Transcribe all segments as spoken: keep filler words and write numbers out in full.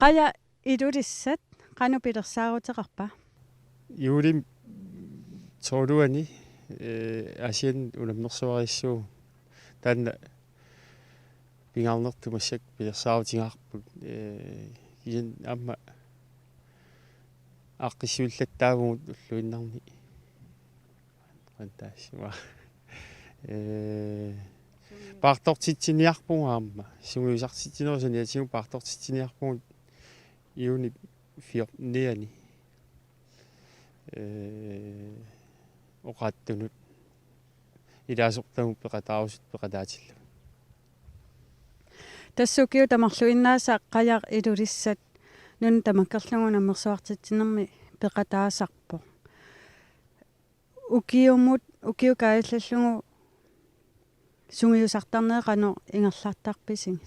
Qaja Ilulissat, qanoq pilersaaruteqarpa? Juulimi tolvianni, eh, Aasianni unammersuarissuu. Taanna pingaarnertut massakkut pilersaarutigaarput, eh, kisianni aamma aaqqissuillattaavugut ulluinnarni. Qanoq taassuma. Eh, paartortitsiniarpugut aamma. Sungiusartitsinerup saniatigut paartortitsiniarpugut juunip fjortenianni. Eh, oqaatsunut ilaasortagut peqataarusutut peqataatillugit. Tassa ukiut tamarluinnaasa Qajaq Ilulissat nunat tamakkerlugu unammersuartitsinermi peqataasarpoq. Ukiumut, ukiut kaajallallugu sungiusartarnerit qanoq ingerlattarpisigit?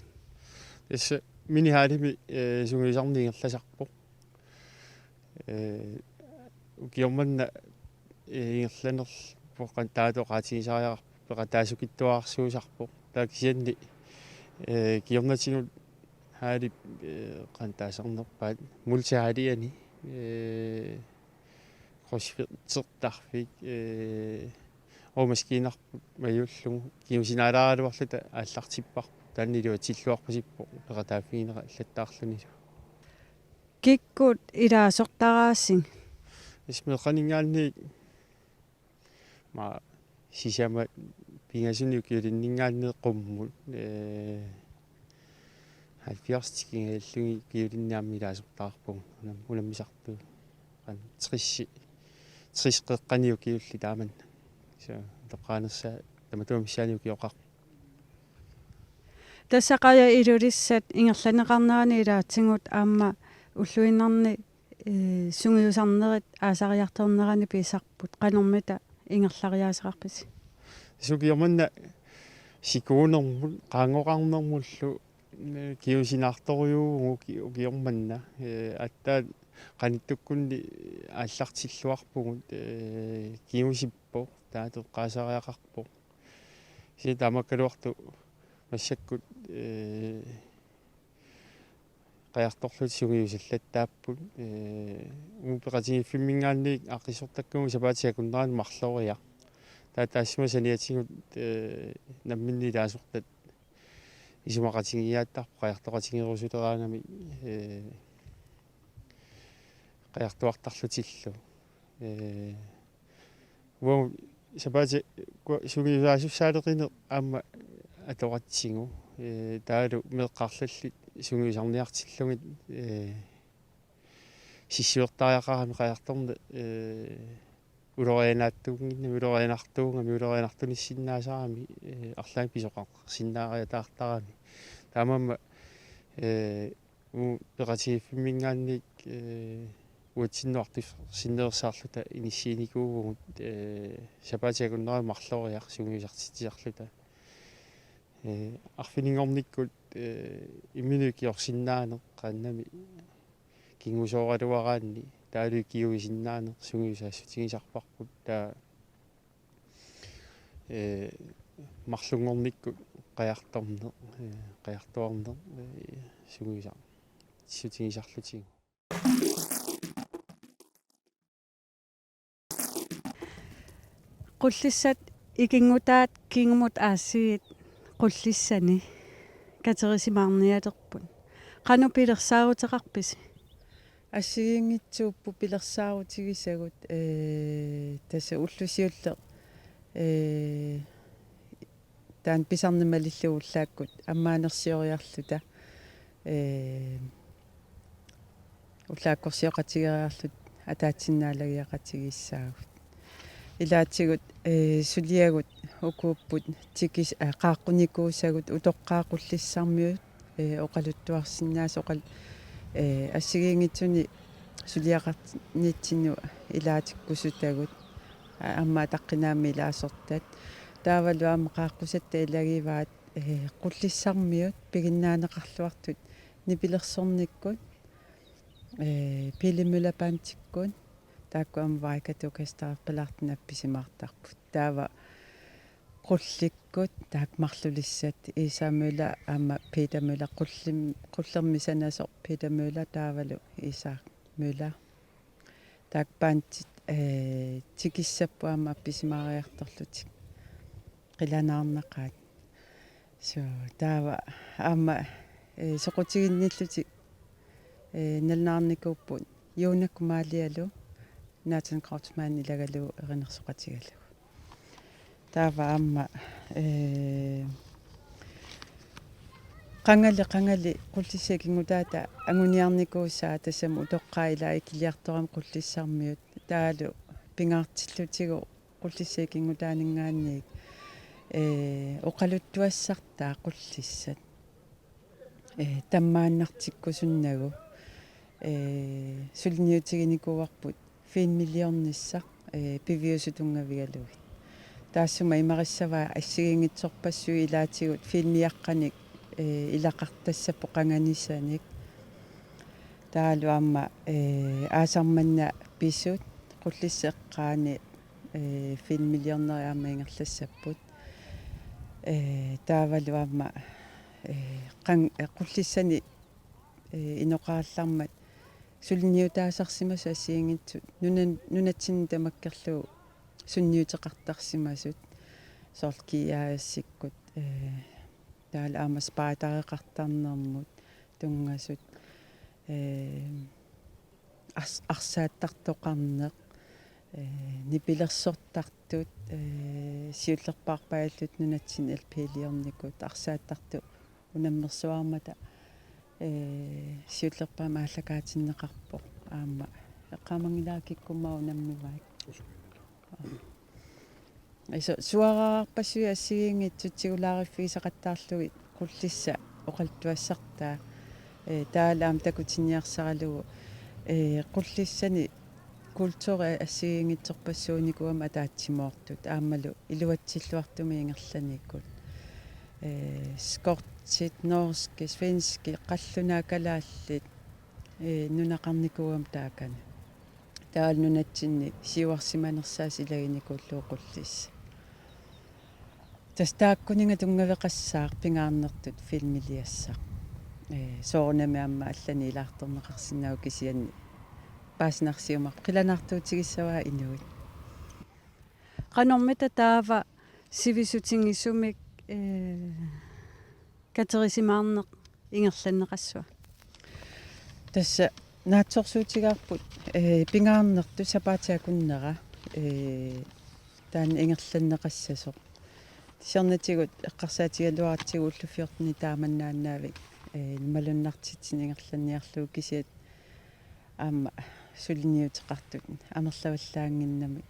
Tassa Mini Hallimi, eh, sungiusarneq ingerlasarpoq. Eh, ukioq manna, eh, ingerlanerpoq qanoq taava oqaatigisariaqarpoq, peqataasukittuararsuusarpoq. Taava kisianni, eh, kingornatigut halli, eh, qanoq taasarnerpaat, multihalliani, eh, crossfittertarfik, eh, omaskiinerput majuullugu, kingusinaalaaraluarluta aallartipparput, taanna iluatsilluarpasippoq, peqataaffiginera allattaarlunilu. Kikkut ilaasortaraasigut? Tassa meeqqaninngaanniit, ma, sisamat pingasunik ukiulinninngaanniit qummut, eh, halvfjerds tikingajallugit ukiulinnik aamma ilaasortaqarpugut, unam-, unammisartut. Qanoq tres, tres qeqqani ukiullit taamanna. Soorlu toqqaanersaat tamatuma missaani ukioqarpoq. Tassa Qajaq Ilulissat ingerlanneqarnerani ilaatigut aamma ulluinnarni, eh, sungiusarnerit aasariartornerani pisarput, qanormita ingerlariaaseqarpisi? Tassa ukioq manna sikuunermut, qaanngoqarnermullu, eh, kingusinaartorujuuvugut uki-, ukioq manna, eh, aatsaat qanittukkunni aallartilluarpugut, eh, kingusippoq, taava toqqaasariaqarpoq. Kisianni taamaakkaluartoq massakkut, eh, qajartorlutik sungiusallattaapput, eh, uagut peqatigiiffimminngaanniit aaqqissortakkagut sapaatip akunnerani marloriaq. Taava taassuma saniatigut, eh, namminneq ilaasortat isumaqatigiiaattarput qajartoqatigeerusuleraangamik, eh, qajartuartarlutillu. Eh, uagut sapaatip akunnerani sungiusaasussaaleqineq aamma atoratsigu. Eh, taavalu meeqqat arlallit sungiusarniartillugit, eh, sissuertariaqarami qajartorneq, eh, ulorianaattuunnginnami, ulorianartuugami, ulorianartunissinnaasarami, eh, arlaannik pisoqarsinnaariataartarami. Taamaammat, eh, uagut peqatigiiffimminngaanniit, eh, uatsinnut artussineersaarluta inissiinikuuvugut, eh, sapaatip akunnerani marloriaq sungiusartitsisarluta. Eh, arfininngornikkut, eh, imminut ikiorsinnaaneq qaannami kingusooraluaraanni, taavalu ikiuisinnaaneq sungiusaassutigisarparput, taava, eh, marlunngornikkut qajartorneq, eh, qajartuarneq, eh, sungiusassutigisarlutigu. Qullissat ikinngutaat kingumut aasiit Qullissani katerisimaarnialerput. Qanoq pilersaaruteqarpisi? Assigiinngitsuupput pilersaarutigisagut, eh, tassa ulloq siulleq, eh, taanna pisarneq malillugu ullaakkut ammaanersioriarluta, eh, ullaakkorsioqatigeeriarluta ataatsinaalagiaqatigissaagut. Ilaatigut, eh, suliagut ukuupput tikis-, eh, qaaqqunikuusagut utoqqaat Qullissarmiut, eh, oqaluttuarsinnaasut oqal-, eh, assigiinngitsuni suliaqarnitsinnut ilaatikkusutagut, a-, aamma ataqqinaammik ilaasortat. Taavalu aamma qaaqqusatta ilagivaat, eh, Qullissarmiut piginnaaneqarluartut nipilersornikkut, eh, Pele Møller Bandikkut, taakku aamma Varikatukastarpalaartut nappisimaartarput. Taava Qullikkut taakku marlulissat, Iisaaq Møller aamma Peter Møller, qullim-, qullermi sanasoq Peter Møller taavalu Iisaaq Møller. Taakku bandit, eh, tikissapput aamma appisimaariartorlutik. Qilanaarnaqaat. So, taava aamma, eh, soqutiginnillutik, eh, nalunaarnikuupput Joona Kumaalialu, Nathan Kreutzmann ilagalugu erinarsoqatigalugu. Taava aamma, eh, qangali, qangali Qullissat ikinngutaata anguniarnikuusaa tassami utoqqaat ilaa ikiliartoramik Qullissarmiut taavalu pingaartillutigu Qullissat ikinngutaaninngaanniit, eh, oqaluttuassartaa Qullissat. Eh, tammaannartikkusunnagu, eh, suliniutiginikuuarput filmiliornissaq, eh, piviusut tunngavigalugit. Taassuma imarissavaa assigiinngitsorpassuit ilaatigut filmiaqqanik, eh, ilaqartassapput qanganisanik. Taavalu aamma, eh, aasaq manna pisut Qullissat eqqaani, eh, filmiliornerit aamma ingerlassapput. Eh, taavalu aamma, eh, qan-, eh, Qullissani, eh, inoqarallarmat suliniutaasarsimasut assigiinngitsut nunan-, nunatsinni tamakkerlugu sunniuteqartarsimasut soorlu G R S-ikkut, eh, taavalu aamma spejdereqartarnermut tunngasut, eh, ars-, arsaattartoqarneq, eh, nipilersortartut, eh, siullerpaarpaallutik nunatsinni L P-liornikut arsaattartut unammersuarmata, eh, siullerpaamik aallakaatinneqarpoq aamma eqqaamanngilara kikkunnit unammivaat. Iso suaraarpassuit assigiinngitsut tigulaariffigisaqattaarlugit Qullissat oqaluttuassartaa, eh, taavalu aamma takutinniarsaralugu, eh, Qullissani kulturi assigiinngitsorpassuunikuugami ataatsimoortut aammalu iluatsilluartumik ingerlanikut. Eh, skotskit, norskit, svenskit, qallunaat kalaallit, eh, nunaqarnikuugami taakani. Taavalu nunatsinni siuarsimanersaasa ilaginikuullugu Qullissat. Tassa taakkuninnga tunngaveqassaaq pingaarnertut filmiliassaq. Eh, soorunami aamma allanik ilaartorneqarsinnaavoq kisianni paasinarsiumaarpoq, qilanaartuutigissavaa inuit. Qanormita taava sivisutigisumik, eh, katerisimaarneq ingerlanneqassava? Tassa naatsorsuutigaarput, eh, pingaarnertut sapaatip akunnera, eh, taanna ingerlanneqassasoq. Siornatigut eqqarsaatigigaluaratsigu ullut fjortenit taamannaannaavik, eh, malunnartitsineq ingerlanniarlugu kisianni aamma suliniuteqartut amerlavallaannginnamik.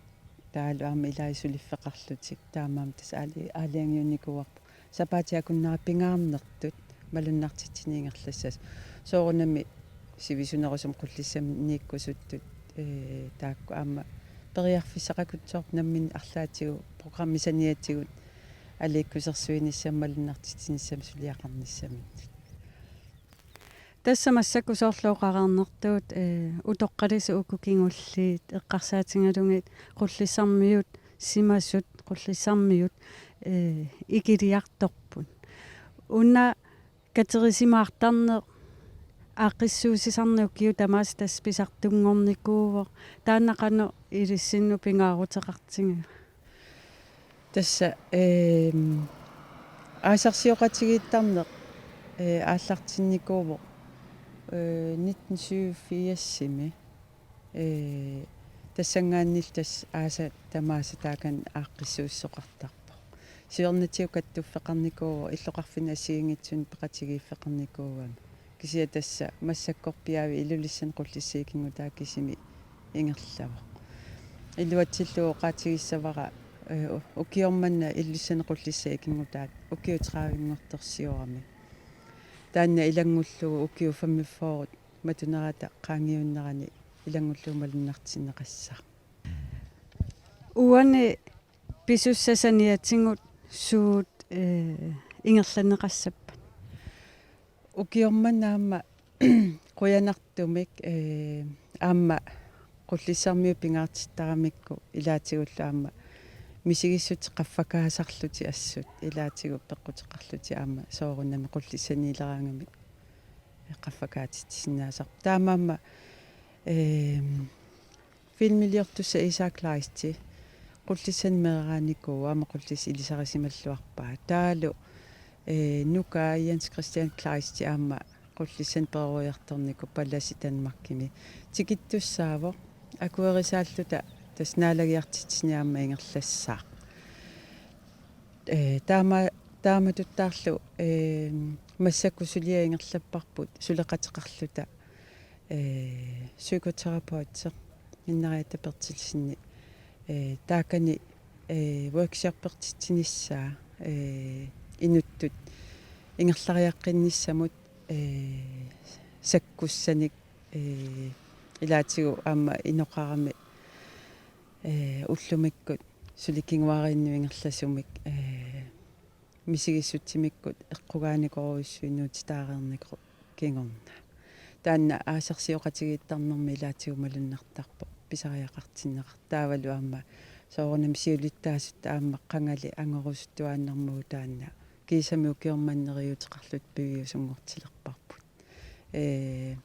Taavalu aamma ilai suliffeqarlutik taamaammat tassa aali-, aalajangiunnikuuarput sapaatip akunnera pingaarnertut malunnartitsineq ingerlassasoq. Soorunami sivisunerusumik Qullissamiikkusuttut, eh, taakku aamma periarfissaqaruttorput namminneq arlaatigut programmi saniatigut aliikkusersuinissamut malunnartitsinissamut suliaqarnissaminnik. Tassa massakkut soorlu oqareernertut, eh, utoqqalisut uku kingulliit eqqarsaatigalugit Qullissarmiut simasut, Qullissarmiut, eh, ikiliartorput. Una katerisimaartarneq aaqqissuussisarneq ukiut tamaasa tassa pisartunngornikuuvoq. Taanna qanoq ilissinnut pingaaruteqartigiva? Tassa, ehm, aasarsioqatigiittarneq, eh, aallartinnikuuvoq, eh, nitten syvogfirsimi. Eh, tassanngaanniilli tassa aasat tamaasa taakani aaqqissuussisoqartarpoq. Siornatigut kattuffeqarnikuuvoq illoqarfinni assigiinngitsunik peqatigiiffeqarnikuugami. Kisianni tassa massakkorpiaavik Ilulissani Qullissat ikinngutaat kisimi ingerlavoq. Iluatsillugu oqaatigissavara, eh, u-, ukioq manna Ilulissani Qullissat ikinngutaat ukiut tredivinngortorsioramik. Taanna ilanngullugu ukiut femogfyrre matunerata qaangiunnerani ilanngullugu malunnartinneqassaaq. Uani pisussat saniatigut suut, eh, ingerlanneqassappat? Ukioq manna aamma qujanartumik, eh, aamma Qullissarmiut pingaartittaramikku ilaatigullu aamma Misigissutsit qaffakaasarlutik assut, ilaatigut peqquteqarlutik aamma soorunami qullissaniileraangamik qaffakaatitsisinnaasarput. Taamaammat, ehm, filmiliortussaq Isak Kleist, Qullissani meeraanikuuvoq, aamma Qullissat ilisarisimalluarpaat. Taavalu, eh, nukaa Jens Christian Kleist aamma Qullissani peroriartornikuuvoq, pallasip Danmarkimi. Tikittussaavoq, akuerisaalluta tassa naalagiartitsineq aamma ingerlassaaq. Eh, taama-, taamatuttaarlu, eh, massakkut suliat ingerlapparput suleqateqarluta, eh, psykoterapeuti Innariatta Berthelsenip, eh, taakani, eh, workshoppertitsinissaa, eh, inuttut ingerlariaqqinnissamut, eh, sakkussanik, eh, ilaatigut aamma inoqarami, eh, ullumikkut suli kinguariinnut ingerlasumik, eh, misigissutsimikkut eqqugaanikorujussuit nuutitaareernikuupput kingorna. Taanna aasersioqatigiittarnermi ilaatigut malunnartarpoq pisariaqartinneqartoq. Taavalu aamma soorunami siulittaasut aamma qangali angorusuttuaannarmagu taanna kiisami ukioq manna neriuuteqarluta piviusunngortilerparput. Ee,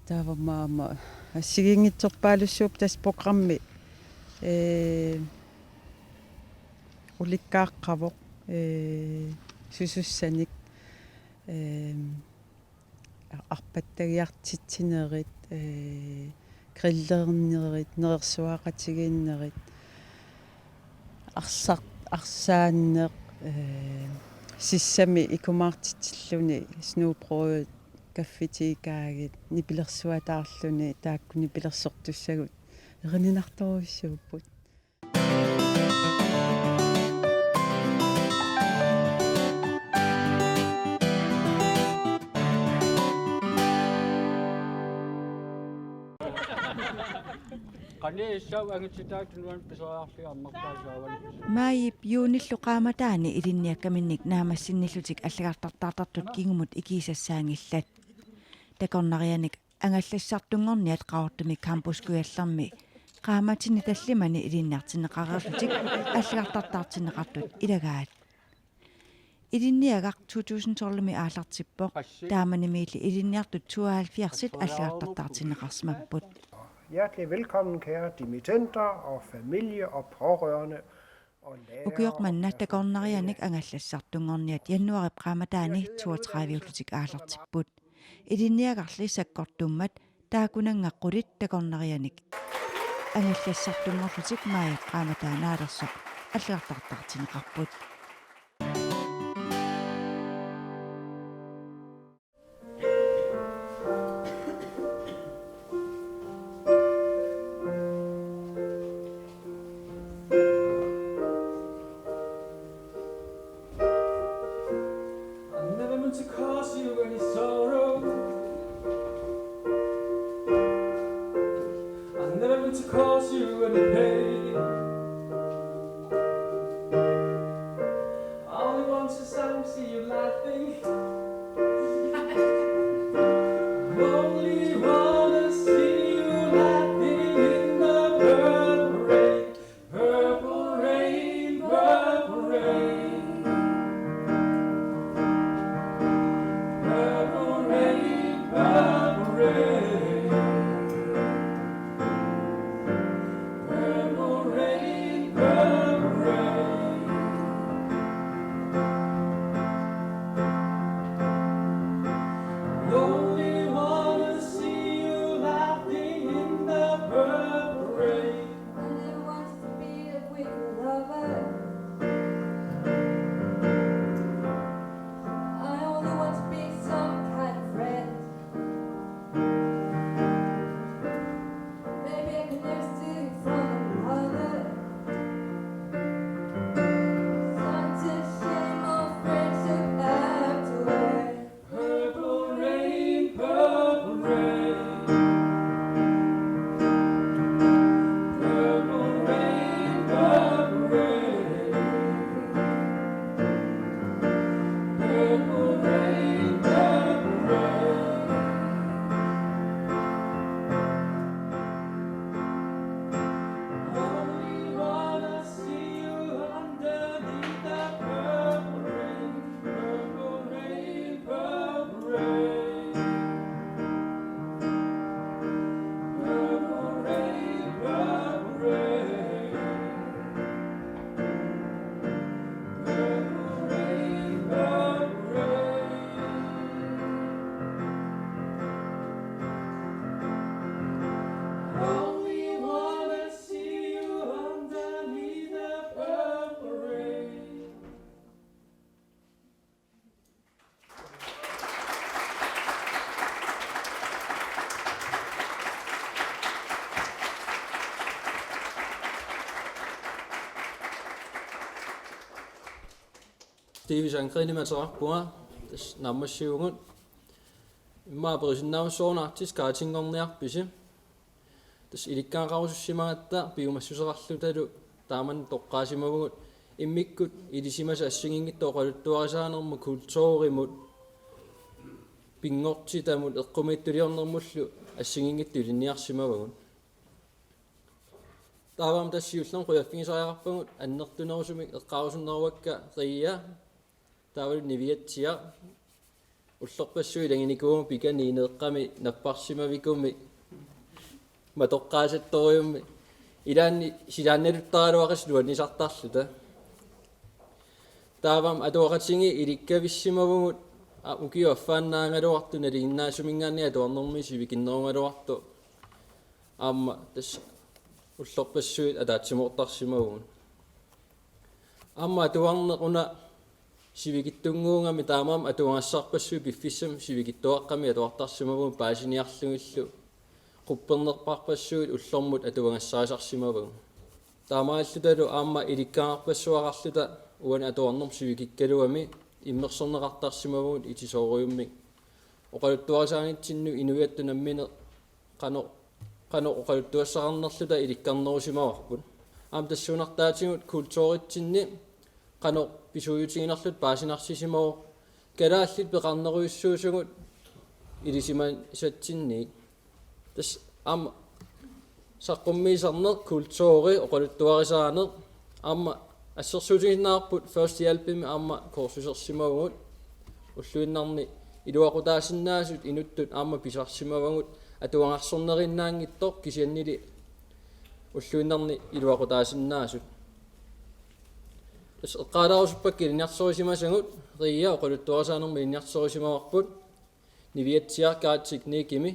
taava aamma assigiinngitsorpaalussuupput tassa programmi, ee, ulikkaaqqavoq, ee, susussanik, ee, arpattagiartitsinerit, ee, grilleernerit, nerersuaqatigiinnerit, arsaq-, arsaanneq, ee, sissami ikumaartitsilluni, snuuproit, kaffitiikaagit, nipilersuataarluni, taakku nipilersortussagut erininartorujussuupput. Qaniissaaq angitsitaat tunuan pisariarliga ammartaasaavan. Maajip juunillu qaammataani ilinniakkaminnik naammassinnillutik allagartartaartartut kingumut ikiisassaanngillat. Takornarianik angallassartunngorniat Qaqortumi Campus Kujallermi qaammatini tallimani ilinniartinneqareerlutik allagartartaartinneqartut ilagaat. Ilinniagaq to tusind tolvimi aallartippoq. Taamanimiilli ilinniartut tooghalvfjerdsit allagartartaartinneqarsimapput. Hjertelig velkommen, kære dimittenter og familie og pårørende og lærere. Ukioq manna takornarianik angallassartunngorniat januaarip qaammataani toogtrediveullutik aallartipput. Ilinniagarli sakkortuummat taakkunannga qulit takornarianik angallassartunngorlutik maajip qaammataa naalersoq allagartartaartinneqarput. I never meant to cause you any sorrow. I never meant to cause you any pain. I only want to see you laughing. Only wanna see you laughing in the purple rain. Purple rain, purple rain. Purple rain, purple rain. Purple rain. Tiivi Sandgreenimik ateqarpunga, tassa naammassivugut. Immaqa aperisinnaavassi sooruna Arktis kartingorniarpisi. Tassa ilikkagaqarusussimagatta piumassuseqarlutalu taamani toqqaasimavugut, immikkut ilisimasat assigiinngitsut oqaluttuarisaanermut, kulturimut, pinngortitamut, eqqumiitsuliornermullu assigiinngitsut ilinniarsimavagut. Taava aamma tassa siullermik qujaffigisariaqarpagut annertunerusumik eqqaarusunneruakka Ria, taavalu Niviatsiaq, ullorpassuit ilaginikuugamik pikaniineeqqami napparsimavikkumi matoqqaasattorujussuarmi ilaanni silaannaluttaraluaqisut nuannisartarluta. Taava aamma atuaqatigiit ilikkavissimavugut, a, ukiup affaannaagaluartoq nalinginnaasuminngaanniit atuarnermiit sivikinnerugaluartoq aamma tassa ullorpassuit ataatsimoortarsimavugut. Aamma atuarneq una sivikitsunnguugami, taamaammat atuagassarpassuit piffissami sivikitsuaqqami atuartarsimavugut paasiniarlugillu, quppernerpaarpassuit ullormut atuagassarisarsimavagut. Taamaalillutalu aamma ilikkagaqarpassuaqarluta uani atuarnermut sivikikkaluami immersorneqartarsimavugut itisoorujummik oqaluttuarisaanitsinnut inuiattut namminneq qanoq, qanoq oqaluttuassaqarnerluta ilikkarnerusimavarput. Aamma tassuunartaatigut kulturitsinni qanoq pisuujutiginerluta paasinarsisimavoq, kalaallit peqarnerujussuusugut ilisimasatsinniit. Tassa aamma saqqummiisarneq, kulturi, oqaluttuarisaaneq, aamma assersuutigisinnaavarput førstehjælpimi aamma kursusersimavugut. Ulluinnarni iluaqutaasinnaasut inuttut aamma pisarsimavagut atuagarsorneriinnaanngitsoq, kisiannili ulluinnarni iluaqutaasinnaasut. Tassa eqqaalaarusuppakka ilinniartorisimasagut, Ria oqaluttuarisaanermut ilinniartorisimavarput, Niviatsiaq kaatsikniikimi.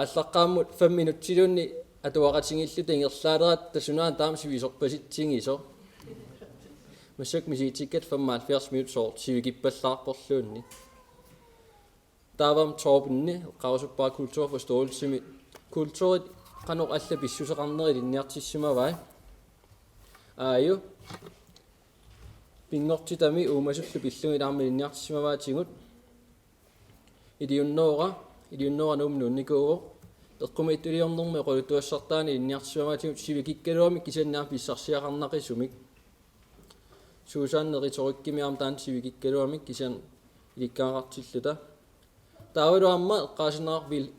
Aallaqqaammut fem minutsiluunniit atuaqatigiilluta ingerlaalerat tassuuna taama sivisorpasitsigisoq. Massakkut misigitikkatta femoghalvfjerds minut soorlu sivikippallaarporluunniit. Taava aamma Torbenip eqqaarusuppara kulturforståelsemi kulturit qanoq allat pissuseqarnerat ilinniartissimavai. Aaju pinngortitami uumasullu pillugit aamma ilinniartissimavaatigut. Iliunnoora, iliunnoora Nuummi nuunnikuuvoq. Eqqumiitsuliornermi oqaluttuassartaaneq ilinniartissimavaatigut, sivikikkaluamik kisianni aamma pissarsiaqarnaqisumik. Susanne retorikkimi aamma taanna sivikikkaluamik kisianni ilikkagaqartilluta. Taavalu aamma eqqaasinnaavara Vil-,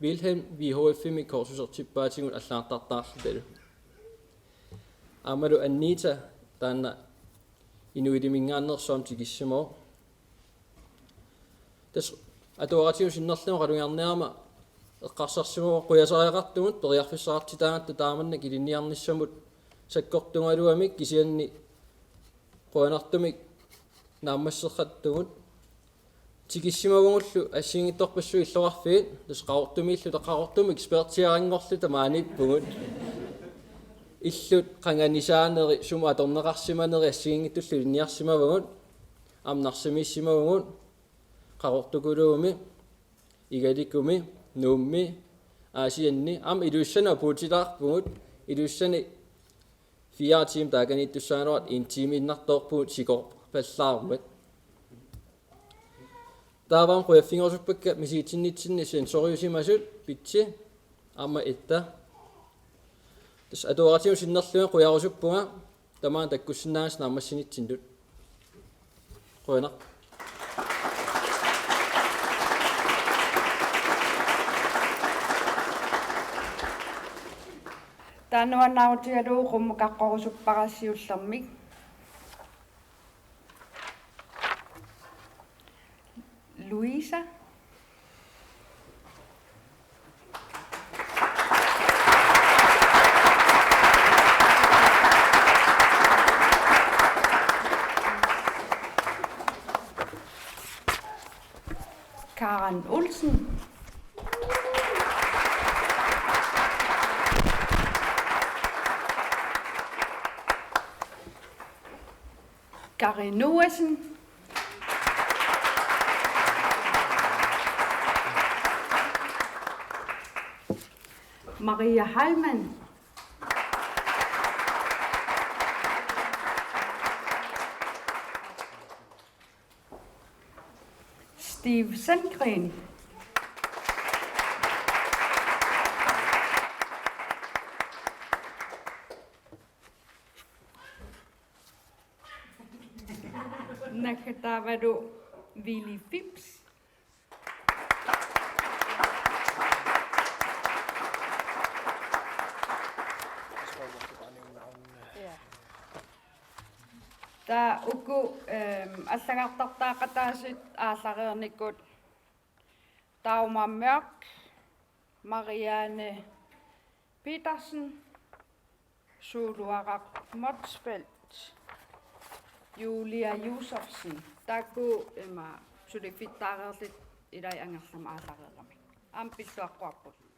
Vilhelm V H F-imi kursusertippaatigut allagartartaarlutalu. Aammalu Anita taanna inuiliminngaanneersoq aamma tikissimavoq. Tassa atuaqatigiit sinnerlugit oqalugiarniarama eqqarsarsimavoq qujasariaqartugut periarfissaqartitaagatta taamannak ilinniarnissamut sakkortugaluamik, kisianni qujanartumik naammasseqqattugut. Tikissimavugullu assigiinngitsorpassuit illoqarfiit, tassa Qaqortumiilluta, Qaqortumi ekspertiaranngorluta maaniippugut. Illut qanganisaaneri, sumut atorneqarsimaneri assigiinngitsullu ilinniarsimavagut. Aamma Narsamiissimavugut, Qaqortukuluumi, Igalikumi, Nuummi, Aasianni, aamma Ilulissani apuutilaarpugut, Ilulissani fire timer taakaniittussaagaluartoq en time innartoorpugut sikorpallaarmat. Taava aamma qujaffigerusuppakka misigitsinnitsinni sensoriusimasut, pitsi aamma etta. Tassa atuaqatigiit sinnerlugit qujarusuppunga tamaani takkussinnaagassi naammassinitsinnut. Qujanaq. Taanna nuannaarutigalugu qummut qaqqorusuppara siullermik. Louise. Karen Olsen. Kari Noahsen. Maria Heilmann. Steve Sandgreen. Naggataavalu Willy Phipps. Ja. Taava uku, ehm, allagartartaaqataasut aallarnikkut Dagmar Mørk, Marianne Petersen, Suluaraq Motzfeldt, Julia Josefsen. Taakku ima suliffittaareerlutik ilai angerlamik aallareeramik. Aamma pilluaqquarput.